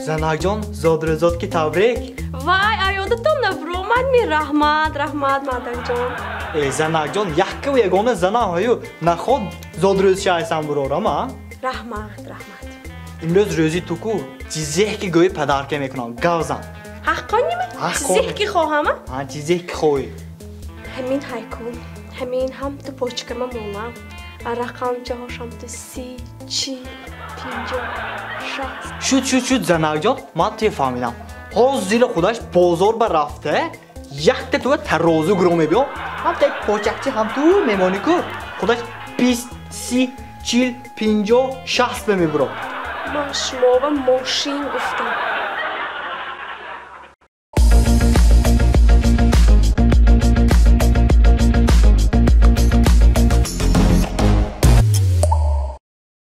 Занакҷон, зодрӯзот ки табрик. Вай, аёдатон набуромад ми? Раҳмат, раҳмат, мардакҷон. Э, занакҷон, яккаву ягона занам ҳаю наход зодрӯзшаайсан бурорам, а? Раҳмат, раҳмат. Имрӯз рӯзи ту ку, чизеҳ ки гӯӣ падарка мекунам, гавзан. Ҳаққоними? Ҳаққонӣ. Чизеҳ ки хоҳама? Ҳа, чизеҳ ки хоҳӣ. Ҳамин ҳайкун, ҳамин ҳам ту почкама монам, рақамчаҳошам ту 30, 40, 50, 60. Шуд, шуд, шуд, занакҷон, ман туя фаҳмидам. Ҳозир худаш бозор ба рафта, якта туя тарозу гиро мебиём, ҳам та почакчи ҳам ту мемонӣ ку, худаш 20, 30, 40, 50, 60 ба мебурам. Ман шумова мошин гуфтам.